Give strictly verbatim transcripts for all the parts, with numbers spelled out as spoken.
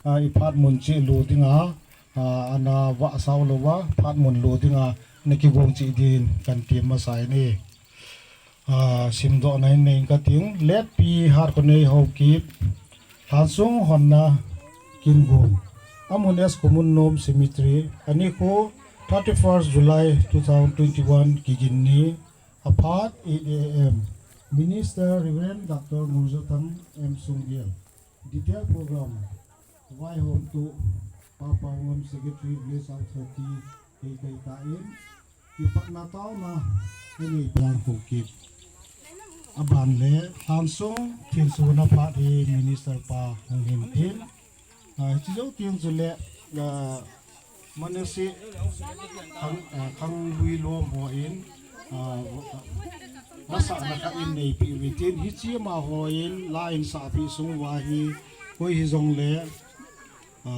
a, i phat mun cheh lo dinga, a, ana vah sao louva, phat mun lo dinga, na kigong cheh din kan ti masa in e. A, simdohna in nei ka ting, Letpi Hatkhonei Haokip, Lhansong honna kin gon. Amun S Khomunnom Cemetery, ani khu thirty-first July two thousand twenty-one kigin ni, aphat eight A M. Minister Reverend Doctor Ngurjothang M Songel. Detail program, vaihom tu, Papa Ngam Secretary, Village Authority, kei kei ta in, kipatna taona, kei nei piang ko kip. Aban le, Lhansong, thin suna phat hi Minister pa hung hin tin. A, hichi jou tin chu le, a, Manasseh khang, a, khanglui lom ho in, a, nasahna khat in neipi uve tin, hichi amaho in la in sahpi sung uva hi, koi hijong le, a,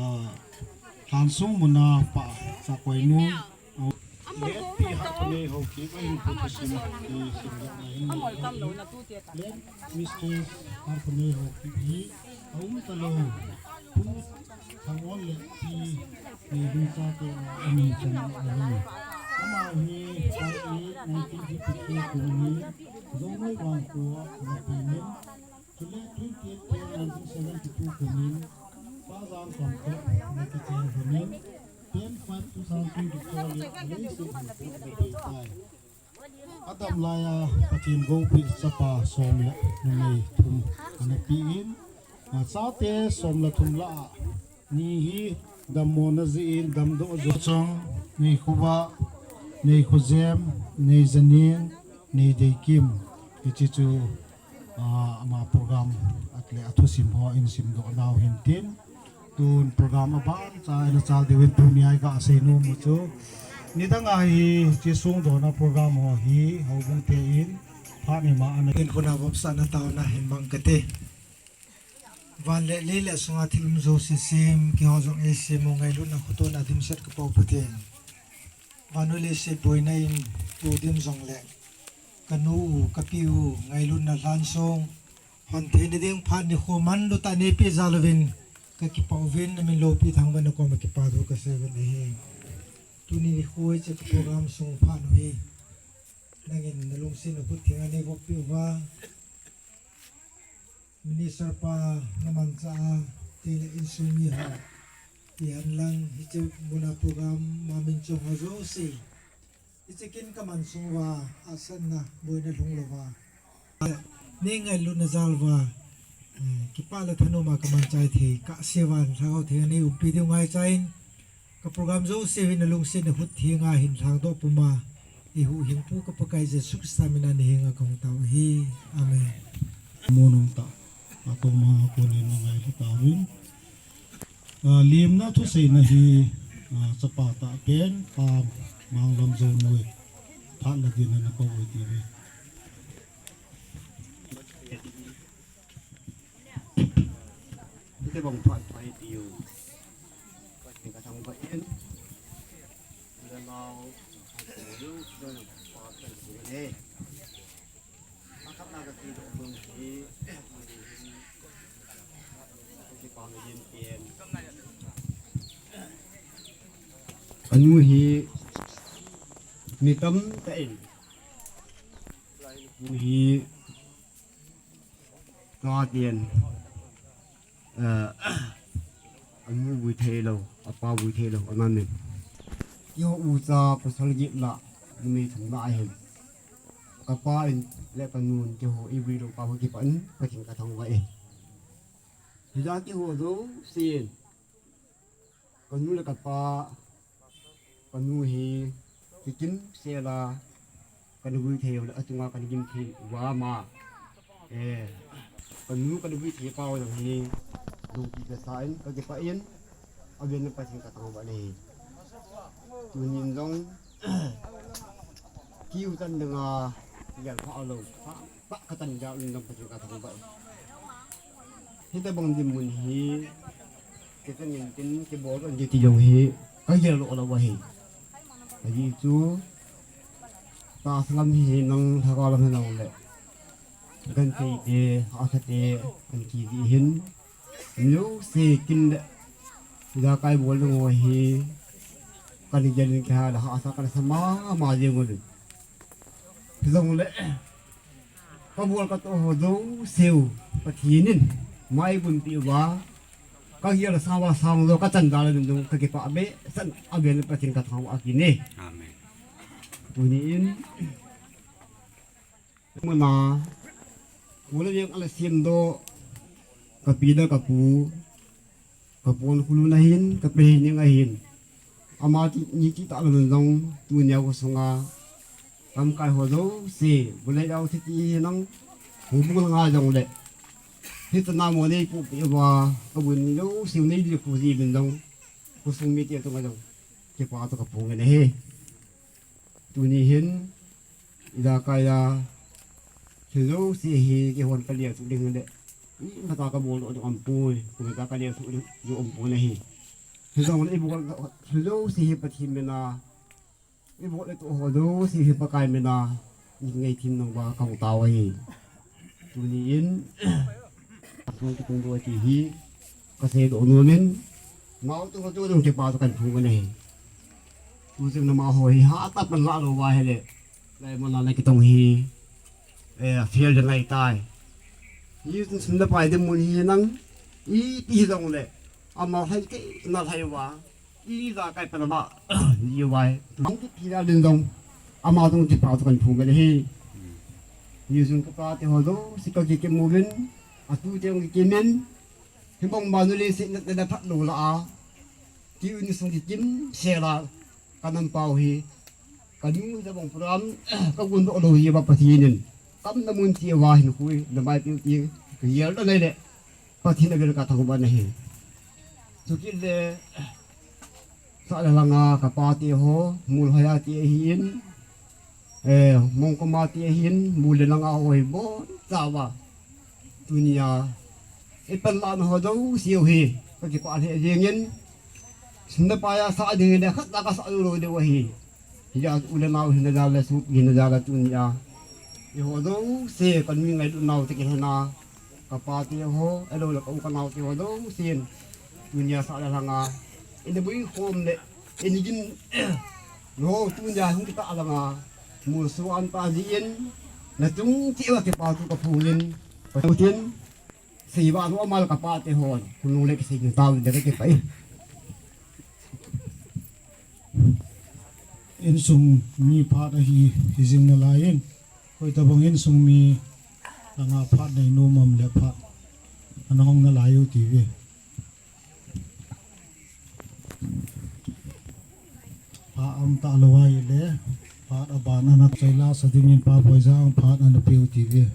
Lhansong muna pa, Chakoinu, a, Letpi Hatkhonei Haokip, a, in pu thusim, i sim le na in Letpi Hatkhonei Haokip hi, a um talou, pu Thangol le pi, ni ding chate, ani chan ahi. Ama hi, nineteen fifty-three kum hi, Zomoi Vangkho, ana pi in, chule twenty-eight ten nineteen seventy-two kum in, Pajang Kamkot, ana kichen lhon in, ten five two thousand twenty-four le, aleiset Vangkho, ana pe tai. Adam laiya Pathen goupi chapa som le numei thum ana pe in, a, chate som le thum lah a, ni hi dammona jeh in damdoh jou chang, Nei Khovah, Nei Khojem, Nei Janin, Nei Deikim, hichi chu, a, ama program at le a thusim ho in simdoh nau hin tin. Tun program aban cha in a chal diu in tuni a i ka sei nom u chu, nidang a hi hichi songdohna program ho hi houbung te in phat ni ma ana in khuna vop sa na taona hin mang kate. Van le lei le sunga thil um jouse sem, keiho jong eisem u ngailutna khotona dimset ka Pau Pathen. Van u leiset boina in tu dim jong le, ka nu u, ka pi u, ngailutna Lhansong hon theina ding phat nikho manlu tah neipe jal uvin, ka kipah uvin, na min loupi thangvah na koma kipa thu ka sei uvin ahi. Tuni nikho hiche ka program sung phat u hi, nangin na lungset na khut thenga nei voppi uva, Minister pa na manchah a, tile insung mi ho, ti hen lang, hiche muna program ma min chong ho jouse. Hiche kin ka man sung uva, hahsatna, boina lhung louva, nei ngailutna jal uva, eh, kipah le thanom a ka manchai thei, ka sei uva, lhagao theng nei umpi diu ngaicha in, ka program jouse hi na lungset na khut thenga hin lhangdoh puma, i huhhingpu ka Pakai Jesu Christa mina na henga ka hung tao ahi. Amen. Mo nom tah, a toma a konin na ngailu tauvin. A, limna thuseina hi, a, chapa tah pen, Pa Manglam Zoumoi, phat la din ana kou e ti ve. Hiti bang phat phai tiu. Ka thangvah in. Ila nau, tiu, tiu, pa, tiu, tiu, ne. Anu hi mi tamtah in, anu hi ka tin, eh, anu vui thei lou, apa vui thei lou, ana min. Keiho ucha pasal get lah, numei thum lah ahin. Kapa in le kanun keiho ivui lou pa ho kipah in, Pathen ka thangvah e. Hijeh a keiho jousen, kanu le kapa, kanu hi kikim sela, kana vui thei u le achunga kana gim thei uva ama. Eh, kanu kana vui thei pau jong hi, loupi kasa in, ka kipah in, aven Pathen ka thangvah e. Tunin jong, kiu tan dinga, gel pha lou, pha, pha ka tan ja lou jong Pathen ka thangvah e. Hita bang dinmun hi, kita ngin tin, kibol an ti jong hi, ka gel lou lou ahi. Ajeh chu, tahsa lam hi nang lhagao lam hi nang le. Genthei te, hahsa te, an kiji hin. Mijouse kin le, Ijakai bol ding ho hi, kani jalin kiha la hahsa kana sa mama jeng uvin. Hijongle, kabol katoh ho jouse u Pathen in maigunpi uva, kagel sa uva sang jo kachan jal a ding jong kakipah behseh a, vel Pathen kathangvah kit e. Amen. Tuni in, muna, kule jeng ala semdoh, kapi le kapu, kapon khulun ahin, kapi hei ning ahin. Ama ti, ni ti tah lou jong, tunia khosunga, lamkai ho jouse, bulei au thi ti hinang, hubul nga jongle. Hiche na mo neipohpeh uva, kabun ni jouse u neidil khu ji uvin jong, khosung mite chunga jong kipa toh kaphong in ahi. Tuni hin, ijakai a, thil jouse hi, keihon kalel suh ding le, imatah kabol doh ding aumpoi, imatah kalel suh ding jong aumpoi ahi. Hijongle ibol thil jouse hi Pathen mina, ibol le toh ho jouse hi Pakai mina, neingaithim nang uva kahung tao ahi. Tuni in, tung kitung doh ti hi, kasei doh nom in, mao tu tu jong kipa toh kaphong in ahi. Tu jong namaho hi hatah a pan lah lou uva ahile, lai muna na kitong hi, eh, fail ding ahitai. Hijeh chun sum le pai dinmun hinang, ipi hijongle, ama lhai kei na lhai uva, ijakai pan uva, ji uva, tung kipi na ding jong, ama jong kipa toh kaphong in ahi. Hijeh chun kapa te ho jouse kakikim uvin, atu te jong kikim in, hibang ma nu leiset na, na phat lou lah a, ti u ni sung kikim sel a, kanam pau hi, kanu jabang program, kagun doh lou hi uva Pathen in, kamna mun ti uva hin khui, na mai piu ti, kagel doh nai le, Pathen a vel kathangvah in ahi. Chukit le, sah le lhanga kapa te ho, Mulhoi a ti ahin, eh, Mongkom a ti ahin, Mul le lhanga ho hi boncha uva. Tunia, ipan lahna ho jouse u hi, kakipah lheh jeng in, sum le pai a sah ding le khat a kasah lou lou diu ahi. Hijeh a u le nao hina jal le sopi hina jal a tunia, eiho jouse kanu ngailutnau te kihen a, kapa te ho, ahilou le ka u ka nao te ho jousen, tunia sah le lhanga, ina bui khom le, ina gin, ho tunia hung kitah langa, musu an ta jin, nachung cheh uva kipa toh kaphong in, Pathen, seiva nu amal kapa te hon, khonung le kisei ding tao de kipah e. Insung mi phat ahi, hi jing nalai in, hoitobang insung mi langa phat nei nom am le phat ana hong nalai u ti ve. Phat um talou ahile, phat aban ana chai la sa dingin Pa Boijang phat ana pe u ti ve.